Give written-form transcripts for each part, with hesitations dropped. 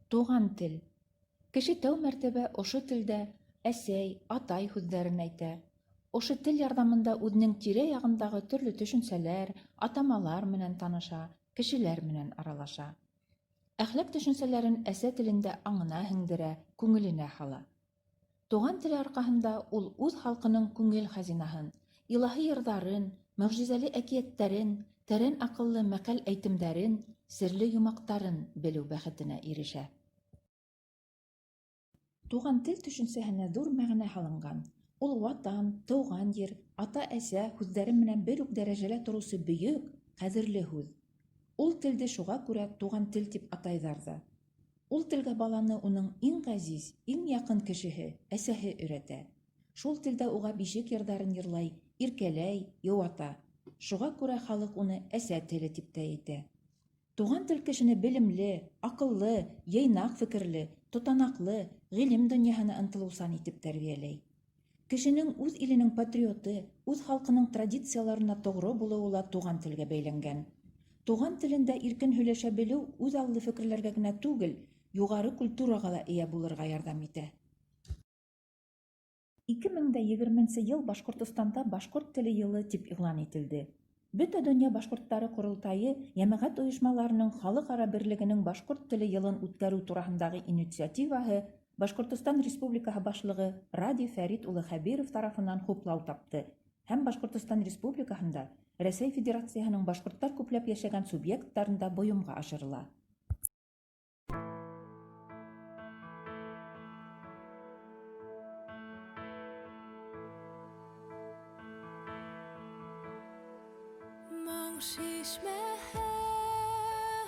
Туған тел. Кеше тәү мәртәбә ошо телдә әсәй, атай һүҙҙәрен әйтә. Ошо тел ярҙамында үҙенең тирә-яғындағы төрлө төшөнсәләр, атамалар менән таныша, кешеләр менән аралаша. Әхлаҡ төшөнсәләрен әсә телендә аңына һеңдерә, күңеленә һала. Туған теле арҡаһында ул үҙ халҡының күңел хазинаһын, илаһи йырҙарын, мөғжизәле әкиәттәрен, тәрән аҡыллы мәҡәл-әйтемдәрен, серле йомаҡтарын белеү бәхетенә ирешә. Туған тел төшөнсәһенә ҙур мәғәнә һалынған. Ул Ватан, тыуған ер, ата-әсә һүҙҙәре менән бер үк дәрәжәлә тороусы бөйөк, ҡәҙерле һүҙ. Ул телде шуға күрә туған тел тип атайҙар ҙа. Ул телгә баланы уның иң ғәзиз, иң яҡын кешеһе, әсәһе өйрәтә. Шул телдә уға бишек йырҙарын йырлай, иркәләй, йыуата. Шуға күрә халыҡ уны әсә теле тип тә әйтә. Туған тел кешене белемле, аҡыллы, йыйнаҡ фекерле, тотанаҡлы, ғилем донъяһына ынтылыусан итеп тәрбиәләй. Кешенең үҙ иленең патриоты, үҙ халҡының традицияларына тоғро булыуы ла туған телгә бәйләнгән. Туған телендә иркен һөйләшә белеү үҙаллы фекерләргә генә түгел, юғары культураға ла эйә булырға ярҙам итә. 2020 нсе йыл Башҡортостанда Башҡорт теле йылы тип иғлан ителде. Бөтә донъя башҡорттары ҡоролтайы йәмәғәт ойошмаларының халыҡ-ара берлегенең Башҡорт теле йылын үткәреү тураһындағы инициативаһы Башҡортостан Республикаһы Башлығы Радий Фәрит улы Хәбиров тарафынан хуплау тапты һәм Башҡортостан Республикаһында, Рәсәй Федерацияһының башҡорттар күпләп йәшәгән субъекттарында бойомға ашырыла. Моң шишмәһе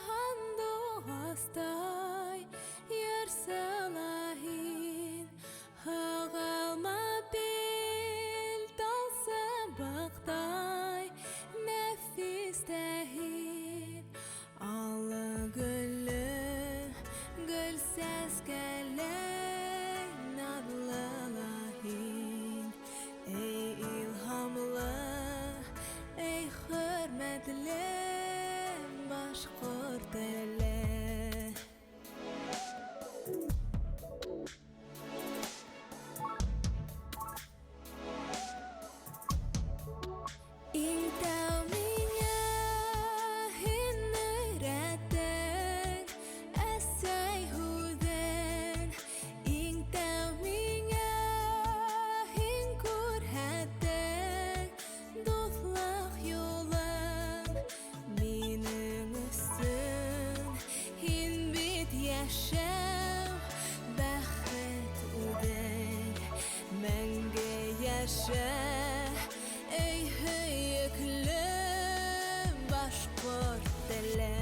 һандуғастай йырсыла һин, Һығылма бил тал сыбыҡтай нәфис тә һин. Аллы-гөллө гөл сәскәләй наҙлы ла һин. Эй илһамлы, эй хөрмәтле башҡорт теле. Иң тәү миңә һин өйрәттең әсәй һүҙен, иң тәү миңә һин күрһәттең дуҫлыҡ юлын. Минең өсөн һин бит йәшәү, бәхет үҙең, мәңге йәшә, эй һөйөклө башҡорт теле.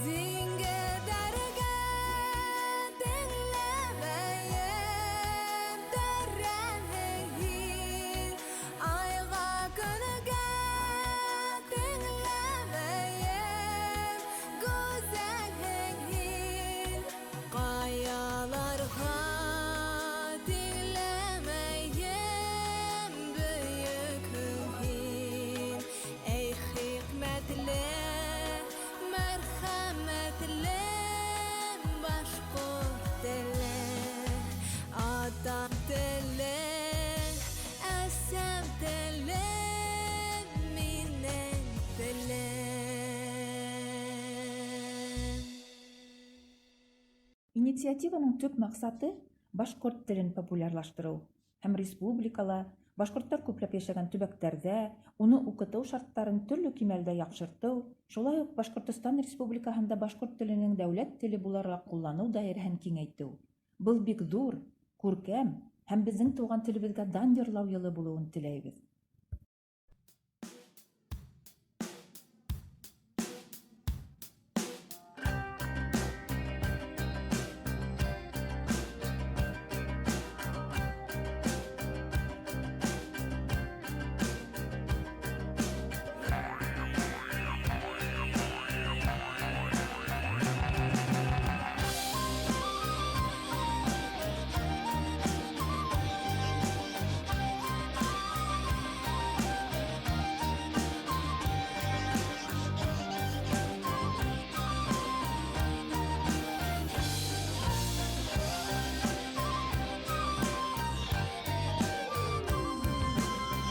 Диңгеҙҙәргә тиңләмәйем, тәрәнһең һин. Айға, көнгә тиңләмәйем, гүзәлһең һин. Ҡаяларға тиңләмәйем, бөйөкһөң һин. Эй хикмәтле, мәрхәмәтле башҡорт теле, атам теле, әсәм теле, минең телем. Инициативаның төп маҡсаты, башҡорт телен популярлаштырыу һәм республикала, Башҡорттар күпләп йәшәгән төбәктәрҙә уны уҡытыу шарттарын төрлө кимәлдә яҡшыртыу, шулай уҡ Башҡортостан Республикаһында башҡорт теленең дәүләт теле булараҡ ҡулланыу даирәһен киңәйтеү. Был бик ҙур, күркәм һәм беҙҙең туған телебеҙгә дан йырлау йылы булыуын теләйбеҙ.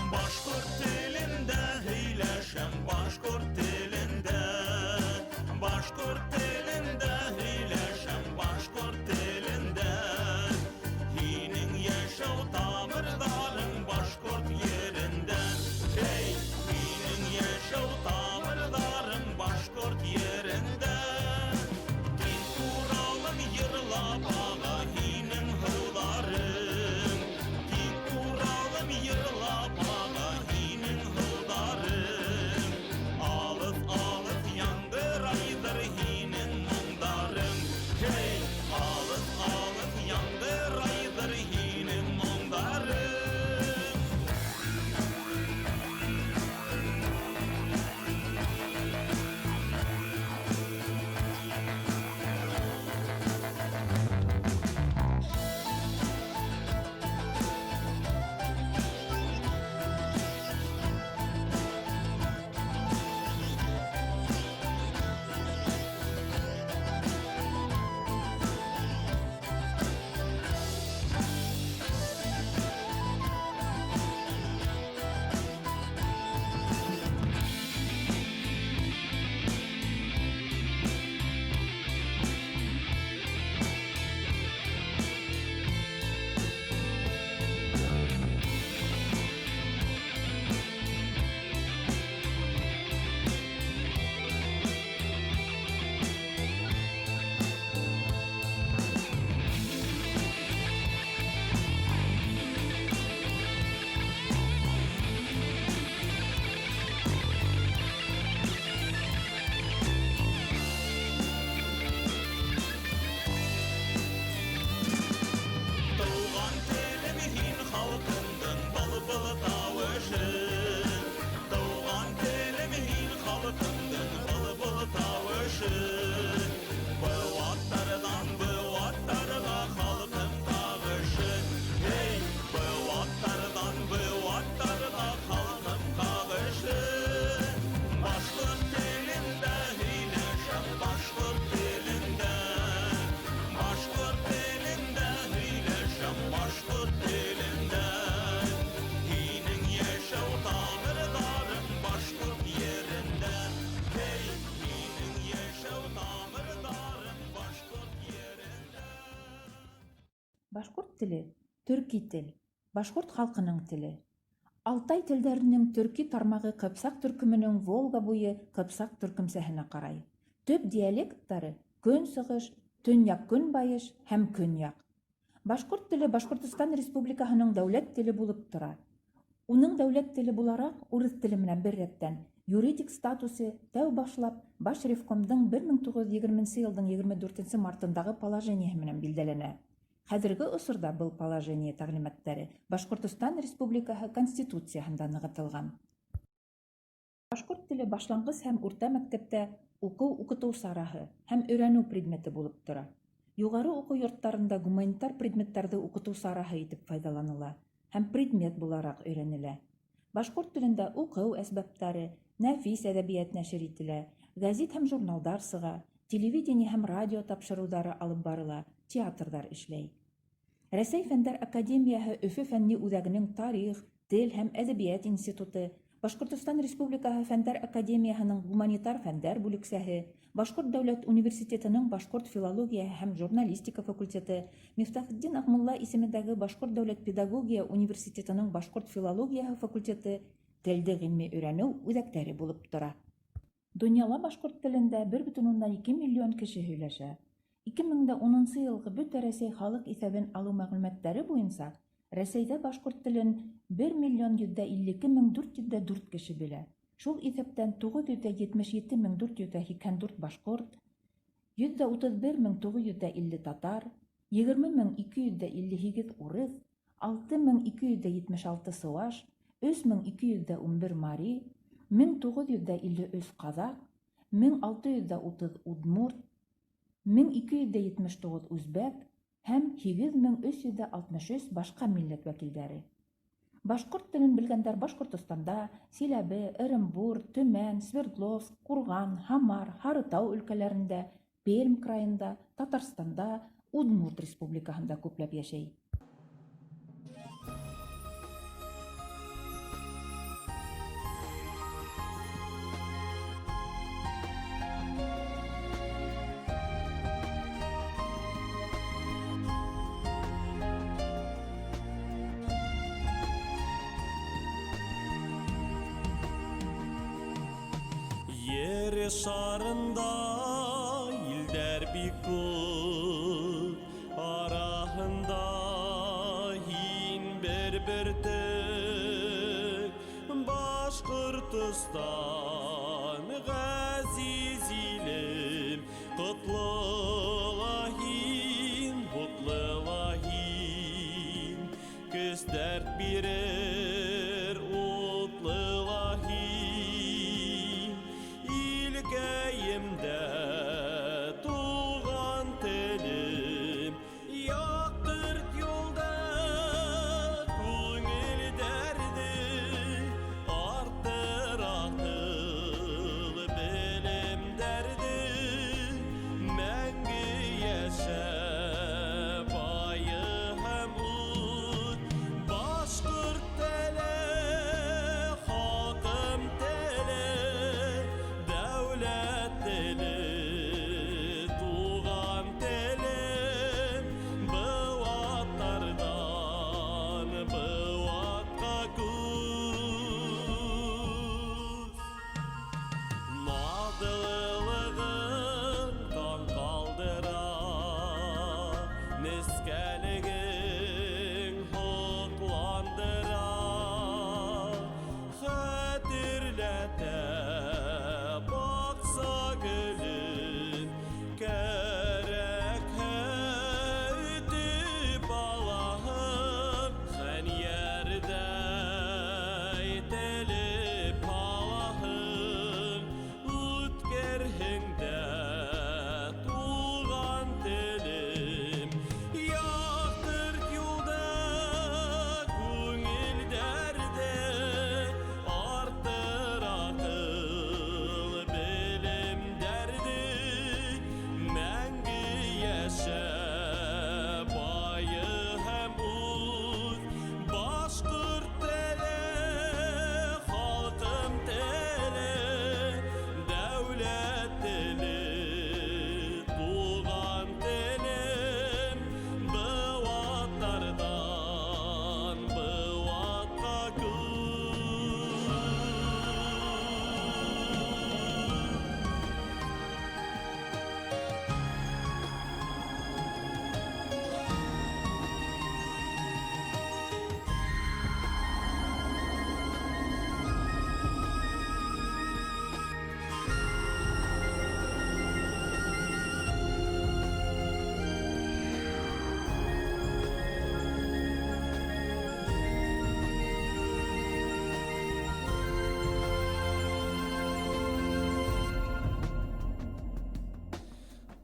Башҡорт телендә һөйләшәм, башҡорт телендә. Башҡорт телендә һөйләшәм, башҡорт телендә. Һинең йәшәү тамырҙарың башҡорт ерендә. Эй, һинең йәшәү тамырҙарың башҡорт ерендә. Киң Уралым йырлап аға һинең һыуҙарың. Киң Уралым йырлап аға һинең һыуҙарың. Алыҫ-алыҫ яңғырайҙыр һинең моңдарың. Эй, алыҫ-алыҫ яңғырайҙыр һинең моңдарың. Тыуған телем һин халҡымдың был-был тауышы. Тыуған телем һин халҡымдың был-был тауышы. Быуаттарҙан быуаттарға халҡым ҡағышы. Эй, быуаттарҙан быуаттарға халҡым ҡағышы. Башҡорт телендә һөйләшәм, башҡорт телендә. Башҡорт телендә һөйләшәм, башҡорт телендә. Һинең йәшәү тамырҙарың башҡорт ерендә. Эй, һинең йәшәү тамырҙарың башҡорт ерендә. Башҡорт теле төрки тел, башҡорт халҡының теле. Алтай телдәренең төрки тармағы ҡыпсаҡ төркөмөнөң Волга буйы ҡыпсаҡ төркөмсәһенә ҡарай. Төп диалекттары көнсығыш, төньяҡ-көнбайыш һәм көньяҡ. Башҡорт теле Башҡортостан Республикаһының дәүләт теле булып тора. Уның дәүләт теле булараҡ, урыҫ теле менән бер рәттән, юридик статусы тәү башлап Башревкомдың 1920 йылдың 24 мартындағы положениеһы менән билдәләнә. Хәҙерге осорҙа был положение тәғлимәттәре Башҡортостан Республикаһы Конституцияһында нығытылған. Башҡорт теле башланғыс һәм урта мәктәптә уҡыу-уҡытыу сараһы һәм өйрәнеү предметы булып тора. Юғары уҡыу йорттарында гуманитар предметтарҙы уҡытыу сараһы итеп файҙаланыла һәм предмет булараҡ өйрәнелә. Башҡорт телендә уҡыу әсбаптары, нәфис әҙәбиәт нәшер ителә, гәзит һәм журналдар сыға, телевидение һәм радио тапшырыуҙары алып барыла, театрҙар эшләй. Рәсәй Фәндәр академияһы Өфө фәнни үҙәгенең тарих, тел һәм әҙәбиәт институты, Башҡортостан Республикаһы Фәндәр академияһының гуманитар фәндәр бүлексәһе, Башҡорт дәүләт университетының башҡорт филологияһы һәм журналистика факультеты, Мифтахетдин Аҡмулла исемендәге Башҡорт дәүләт педагогия университетының башҡорт филологияһы факультеты телде ғилми өйрәнеү үҙәктәре булып тора. Донъяла башҡорт телендә 1,2 миллион кеше һөйләшә. 2010 йылғы Бөтә Рәсәй халыҡ иҫәбен алыу мәғлүмәттәре буйынса Рәсәйҙә башҡорт телен 1 152 404 кеше белә. Шул иҫәптән 977 484 башҡорт, 131 950 татар, 20 258 урыҫ, 6276 сыуаш, 3211 мари, 1953 ҡаҙаҡ, 1630 удмурт, 1279 үзбәк һәм 8363 башҡа милләт вәкилдәре. Башҡорт телен белгәндәр Башҡортостанда, Силәбе, Ырымбур, Төмән, Свердловск, Ҡурған, Һамар, Һарытау өлкәләрендә, Пермь крайында, Татарстанда, Удмурт Республикаһында күпләп йәшәй. Ер шарында илдәр бик күп, араһында һин бер бөртөк. Башҡортостан, ғәзиз илем, ҡотло ла һин, һутлы ла һин, көс дәрт бирер утлы ла һин. Илкәйемдә туған телем, яҡтырт юлда күңел дәрҙе, арттыр аҡыл белемдәрҙе, мәңге йәшә байы һәм үҙ. Башҡорт теле, халҡым теле, дәүләт теле, туған телем, быуаттарҙан быуатҡа күс. Наҙлылығың таң ҡалдыра, нескәлегең һоҡландыра, хәтерләтә баҡса гөлөн, кәрәкһә өтөп алаһың, хәнйәрҙәй телеп алаһың, үткәрһең дә туған телем, яҡтырт юлда күңел дәрҙе, арттыр аҡыл белемдәрҙе, мәңге йәшә байы һәм үҙ. Башҡорт теле, халҡым теле, дәүләт теле, туған телем, быуаттарҙан быуатҡа күс.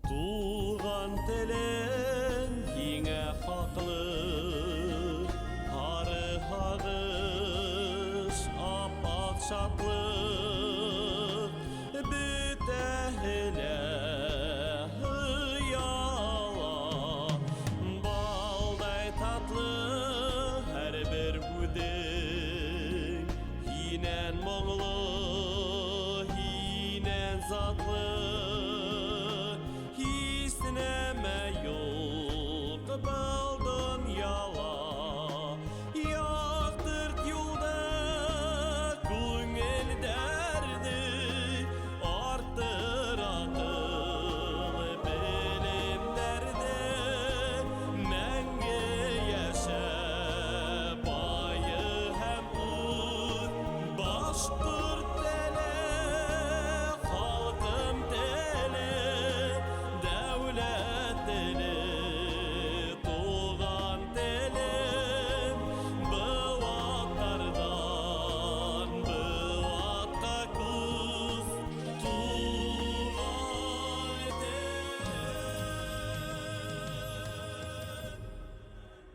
Туған телең һиңә хаҡлы, һары һағыш, аппаҡ шатлыҡ, бөтәһе лә хыяла, балдай татлы һәр бер һүҙең. Һин Һинән моңло, һинән затлы Һис нәмә юҡ был донъяла. Яҡтырт юлды, күңелдәрҙе, Арттыр аҡыл белемдәрҙе. Мәңге йәшә, байы һәм үҫ, Башҡорт теле, халҡым теле, Дәүләт теле, туған телем. Быуаттарҙан быуатҡа күс, Туған тел.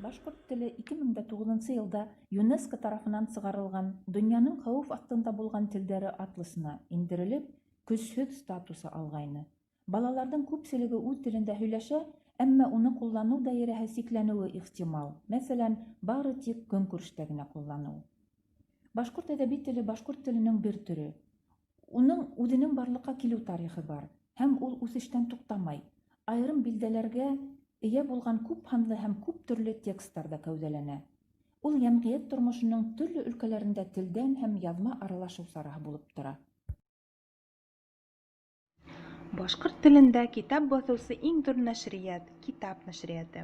Башҡорт теле 2009 йылда ЮНЕСКО тарафынан сығарылған Донъяның хәүеф аҫтында булған телдәре атласына индерелеп, көсһөҙ статусы алғайны. Балаларҙың күпселеге үҙ телендә һөйләшә, әммә уны ҡулланыу даирәһе сикләнеүе ихтимал, мәҫәлән, бары тик көнкүрештә генә ҡулланыу. Башҡорт әҙәби теле башҡорт теленең бер төрө. Уның үҙенең барлыҡҡа килеү тарихы бар һәм ул үҫештән туҡтамай. Айырым билдәләргә эйә булған күп һанлы һәм күп төрлө текстарҙа кәүҙәләнә. Ул йәмғиәт тормошоноң төрлө өлкәләрендә телдән һәм яҙма аралашыу сараһы булып тора. Башҡорт телендә китап баҫыусы иң ҙур нәшриәт — Китап нәшриәте.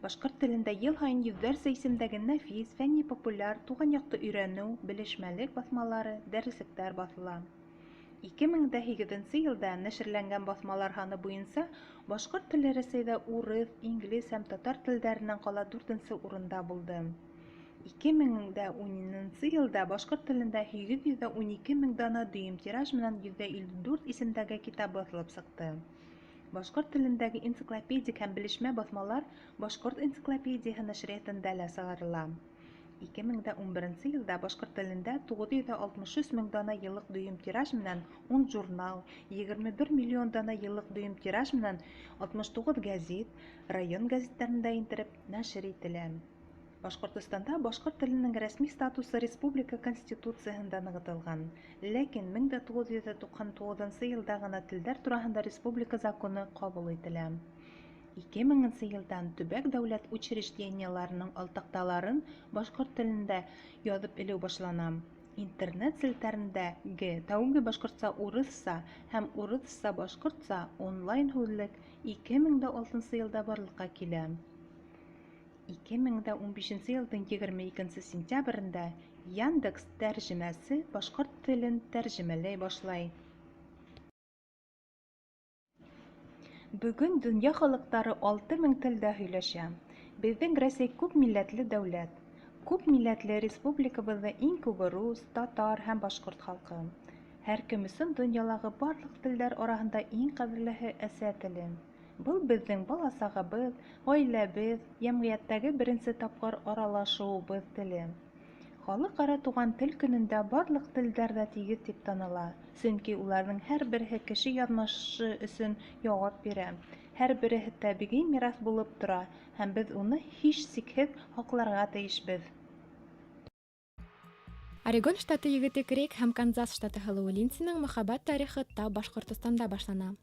Башҡорт телендә йыл һайын йөҙҙәрсә исемдәге нәфис, фәнни-популяр, тыуған яҡты өйрәнеү, белешмәлек баҫмалары, дәреслектәр баҫыла. 2008 йылда нәшерләнгән баҫмалар һаны буйынса башҡорт теле Рәсәйҙә урыҫ, инглиз һәм татар телдәренән ҡала дүртенсе урында булды. 2010 йылда башҡорт телендә 812 мең дана дөйөм тираж менән 154 исемдәге китап баҫылып сыҡты. Башҡорт телендәге энциклопедик һәм белешмә баҫмалар Башҡорт энциклопедияһы нәшриәтендә лә сығарыла. 2011 йылда башҡорт телендә 963 мең дана йыллыҡ дөйөм тираж менән 10 журнал, 21 миллион дана йыллыҡ дөйөм тираж менән 69 гәзит район гәзиттәрендә индереп нәшер ителә. Башҡортостанда башҡорт теленең рәсми статусы республика Конституцияһында нығытылған, ләкин 1999 йылда ғына телдәр тураһында республика законы ҡабул ителә. 2000 йылдан төбәк дәүләт учреждениеларының алтаҡталарын башҡорт телендә яҙып элеү башлана. Интернет селтәрендәге тәүге башҡортса-урыҫса һәм урыҫса-башҡортса онлайн һүҙлек 2006 йылда барлыҡҡа килә. 2015 йылдың 22 сентябрендә Яндекс тәржемәсе башҡорт телен тәржемәләй башлай. Бөгөн донъя халыҡтары 6000 телдә һөйләшә. Беҙҙең Рәсәй күп милләтле дәүләт. Күп милләтле республикабыҙҙа иң күбе рус, татар һәм башҡорт халҡы. Һәр кем өсөн донъялағы барлыҡ телдәр араһында иң ҡәҙерлеһе әсә теле. Был беҙҙең бала сағыбыҙ, ғаиләбеҙ, йәмғиәттәге беренсе тапҡыр аралашыуыбыҙ теле. Халыҡ-ара туған тел көнөндә барлыҡ телдәр ҙә тигеҙ тип таныла, сөнки уларҙың һәр береһе кеше яҙмышы өсөн яуап бирә, һәр береһе тәбиғи мираҫ булып тора һәм беҙ уны һис шикһеҙ һаҡларға тейешбеҙ. Орегон штаты егете Крейг һәм Канзас штаты һылыуы Линдсиның мөхәббәт тарихы тап Башҡортостанда башлана.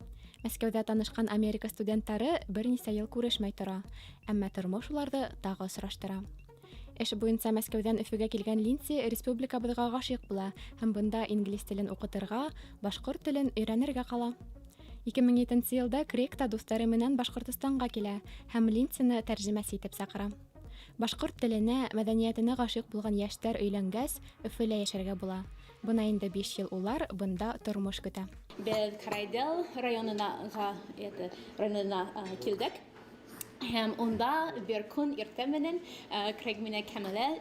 Мәскәүҙә танышҡан Америка студенттары бер нисә йыл күрешмәй тора, әммә тормош уларҙы тағы осраштыра. Эш буйынса Мәскәүҙән Өфөгә килгән Линдси республикабыҙға ғашиҡ була һәм бында инглиз телен уҡытырға, башҡорт телен өйрәнергә ҡала. 2007 йылда Крейг та дуҫтары менән Башҡортостанға килә һәм Линдсины тәржемәсе итеп саҡыра. Башҡорт теленә, мәҙәниәтенә ғашиҡ булған йәштәр өйләнгәс, Өфөлә йәшәргә була. Бына инде 5 йыл улар бында тормош көтә. Беҙ Карайҙел районына килдек. Һәм унда бер көн иртә менән Крейг мине кәмәлә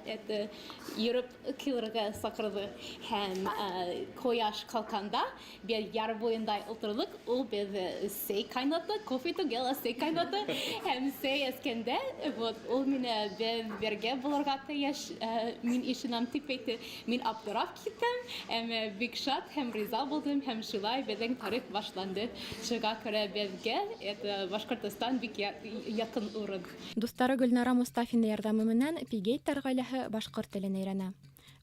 йөрөп килергә саҡырҙы. Һәм ҡояш ҡалҡҡанда беҙ яр буйында ултырҙыҡ, ул беҙ сәй ҡайнатты, кофе түгел, ә сәй ҡайнатты. Һәм сәй эскәндә, ул мине беҙ бергә булырға тейеш, мин ишенәм тип әйтте. Мин аптырап киттем, әммә бик шат һәм риза булдым, һәм шулай беҙҙең тарих башланды. Шуға күрә беҙгә Башҡортостан бик яҡын урын. Дуҫтары Гөлнара Мустафина ярҙамы менән Пигейттар ғаиләһе башҡорт телен өйрәнә.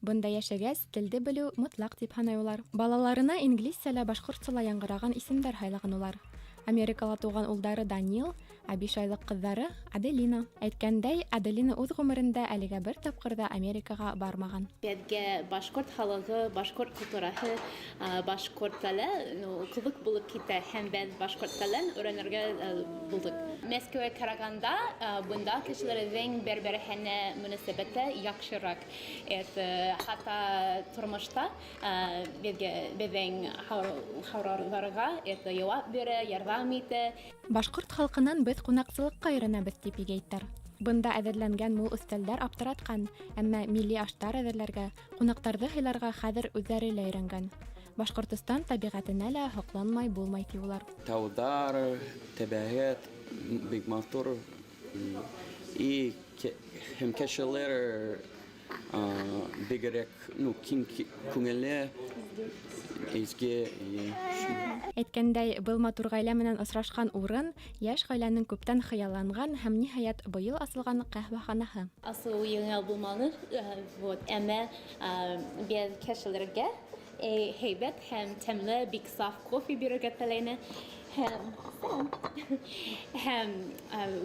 Бында йәшәгәс, телде белеү мотлаҡ тип һанай улар. Балаларына инглизсә лә, башҡортса ла яңғыраған исемдәр һайлаған улар. Америкала тыуған улдары Данил, ә 5 айлыҡ ҡыҙҙары Аделина. Әйткәндәй, Аделина үҙ ғүмерендә әлегә бер тапҡыр ҙа Америкаға бармаған. Беҙгә башҡорт халығы, башҡорт культураһы, башҡорт теле, ну, ҡыҙыҡ булып китә һәм беҙ башҡорт телен өйрәнергә булдыҡ. Мәскәүгә ҡарағанда, бында кешеләрҙең бер-береһенә мөнәсәбәте яҡшыраҡ. Это хатта тормошта, беҙгә, беҙҙең һорауҙарға это яуап бирә, ярҙам итә. Башҡорт халҡынан беҙ ҡунаҡсылыҡҡа өйрәнәбеҙ, тип игәйттәр. Бында әҙерләнгән мул өҫтәлдәр аптыратҡан, әммә милли аштар әҙерләргә, ҡунаҡтарҙы һыйларға хәҙер үҙҙәре лә өйрәнгән. Башҡортостан тәбиғәтенә лә һоҡланмай булмай, ти улар. Тауҙар, тәбиғәт бик матур. И һәм кешеләр, бигерәк, ну, киң күңелле, изге, и Әйткәндәй, был матур ғаилә менән осрашҡан урын йәш ғаиләнең күптән хыялланған һәм ниһайәт быйыл асылған ҡәһвәханаһы. Асыу еңел булманы, вот, әммә, беҙ кешеләргә һәйбәт һәм тәмле бик саф кофе бирергә теләйне. Һәм,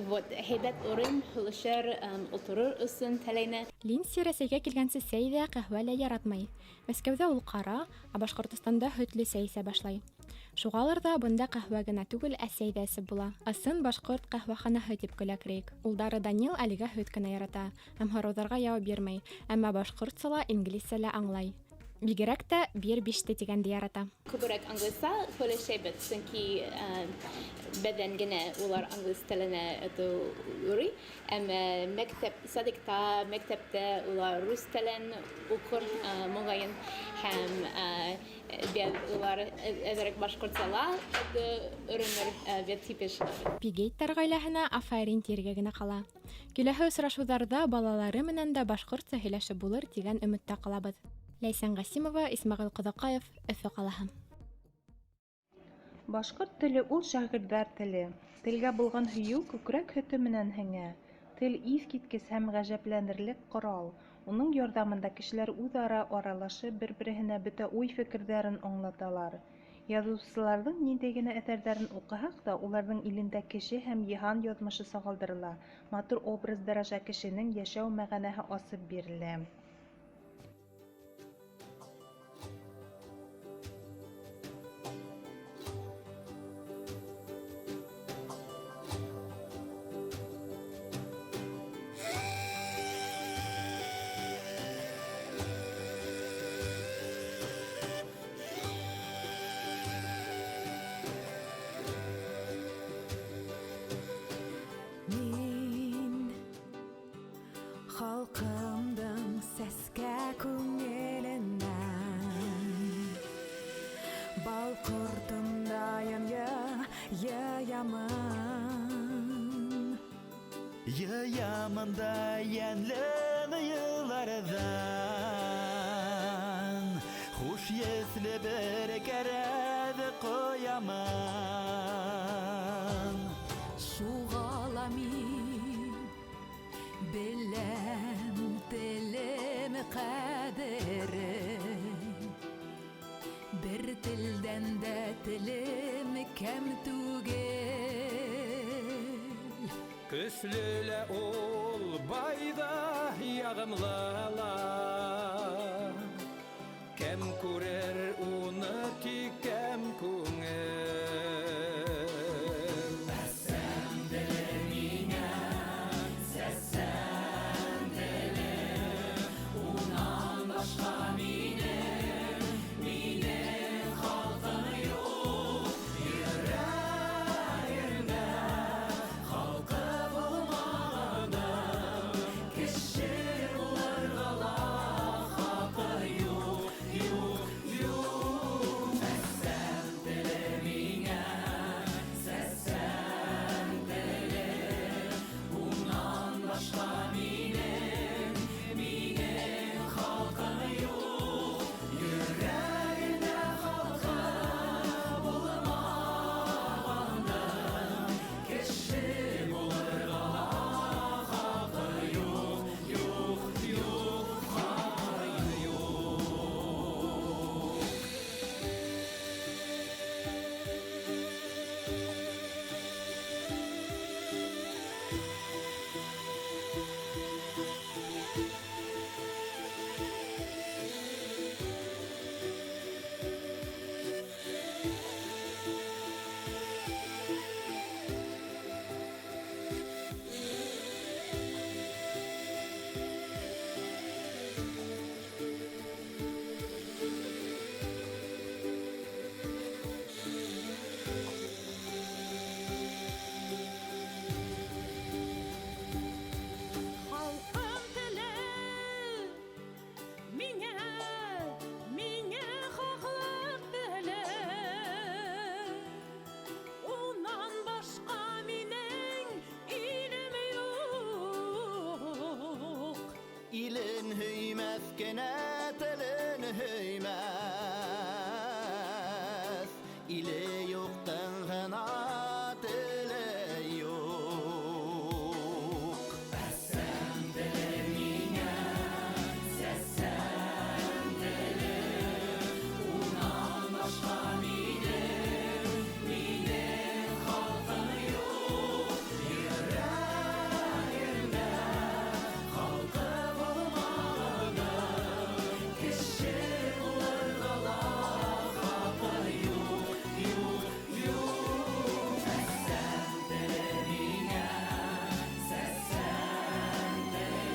вот, һәйбәт урын һөйләшер, ултырыр өсөн теләйне. Линдси Рәсәйгә килгәнсе сәй ҙә, ҡәһвә лә яратмай. Мәскәүҙә ул ҡара, ә Башҡортостанда һөтлө сәй эсә башлай. Шуғалыр ҙа бында ҡәһвә генә түгел, ә сәй ҙә эсеп була. Ысын башҡорт ҡәһвәханаһы тип көлә Крейг. Улдары Данил әлегә һөт кенә ярата һәм һорауҙарға яуап бирмәй, әммә башҡортса ла, инглизсә лә аңлай. Бигерәк тә бер биште тигәнде ярата. Күберәк англизса һөйләшәбеҙ, сөнки, беҙҙән генә улар англиз теленә йөрөй. Әммә мәктәп, садикта, мәктәптә улар рус телен уҡыр, моғайын, һәм, беҙ улар әҙерәк башҡортсала өйрәнер, беҙ типеш. Пигейттар ғаиләһенә афарин тиергә генә ҡала. Киләһе осрашыуҙарҙа балалары менән дә башҡортса һөйләшеп булыр тигән өмөттә ҡалабыҙ. Ләйсән Ғәсимова, Исмәғил Ҡоҙаҡаев, Өфө ҡалаһы. Башҡорт теле ул шағирҙар теле. Телгә булған һөйөү күкрәк һөтө менән һеңә. Тел иҫ киткес һәм ғәжәпләнерлек ҡорал. Уның ярҙамында кешеләр үҙ-ара аралашып, бер-береһенә бөтә уй-фекерҙәрен аңлаталар. Яҙыусыларҙың ниндәй генә әҫәрҙәрен уҡыһаҡ та, уларҙың илендә кеше һәм йыһан яҙмышы сағылдырыла, матур образдар аша кешенең йәшәү мәғәнәһе асып бирелә. Мин халҡымдың сәскә күңеленән бал ҡортомдайын йыямын. Йыямын да йәнле йылларҙан, хуш еҫле бер кәрәҙ ҡоямын. Шуға ла мин беләм телем ҡәҙерен, бер телдән дә телем кәм түгел. Көслө лә ул, бай ҙа, яғымлы ла, кем күрер уны тик кәм күңел. Иле юҡтың ғына теле юҡ. Сәсән теле миңә, сәсән теле, унан башҡа минең халҡым юҡ. Йөрәгемдә халҡы булмағандың кеше булырға ла хаҡы юҡ, юҡ, юҡ. Сәсән теле миңә, сәсән теле,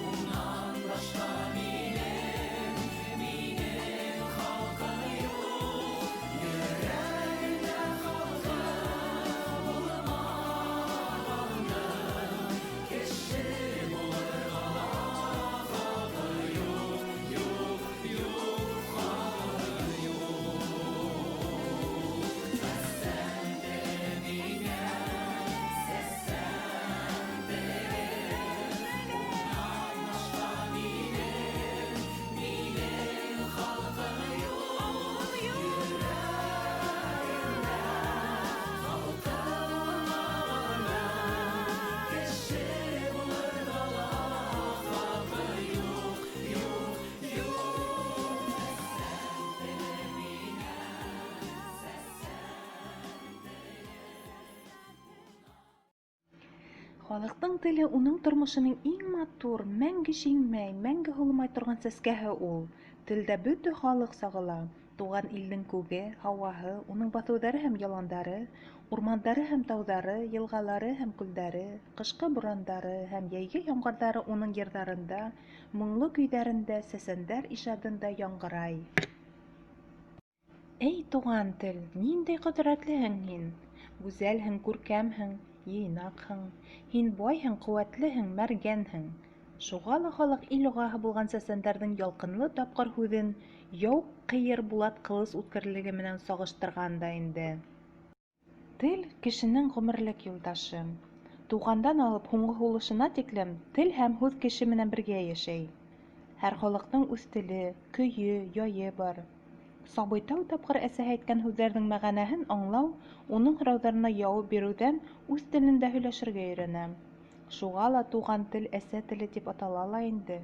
унан башҡа минең халҡым юҡ. Йөрәгемдә халҡы булмағандың кеше булырға ла хаҡы юҡ, юҡ, юҡ, хаҡы юҡ. Сәсән теле миңә, сәсән теле, унан башҡа минең халҡым юҡ. Йөрәгемдә халҡы булмағандың кеше булырға ла хаҡы юҡ, юҡ, юҡ. Сәсән теле миңә, сәсән теле. Халыҡтың теле уның тормошоноң иң матур, мәңге шиңмәй, мәңге һулымай торған сәскәһе ул. Телдә бөтә халыҡ сағыла. Тыуған илдең күге, һауаһы, уның баҫыуҙары һәм яландары, урмандары һәм тауҙары, йылғалары һәм күлдәре, ҡышҡы бурандары һәм йәйге ямғырҙары уның йырҙарында, моңло көйҙәрендә, сәсәндәр ижадында яңғырай. Эй, туған тел, ниндәй ҡөҙрәтлеһең һин! Гүзәлһең, күркәмһең, йыйнаҡһың. Һин байһың, ҡеүәтлеһең, мәргәнһең. Шуға ла халыҡ ил ағаһы булған сәсәндәрҙең ялҡынлы тапҡыр һүҙен яу ҡыйыр булат ҡылыс үткерлеге менән сағыштырған да инде. Тел кешенең ғүмерлек юлдашы. Тыуғандан алып һуңғы һулышына тиклем тел һәм һүҙ кеше менән бергә йәшәй. Һәр халыҡтың үҙ теле, көйө, яйы бар. Сабый тәү тапҡыр әсәһе әйткән һүҙҙәрҙең мәғәнәһен аңлау, уның һорауҙарына яуап биреүҙән үҙ телендә һөйләшергә өйрәнә. Шуға ла туған тел әсә теле тип атала ла инде.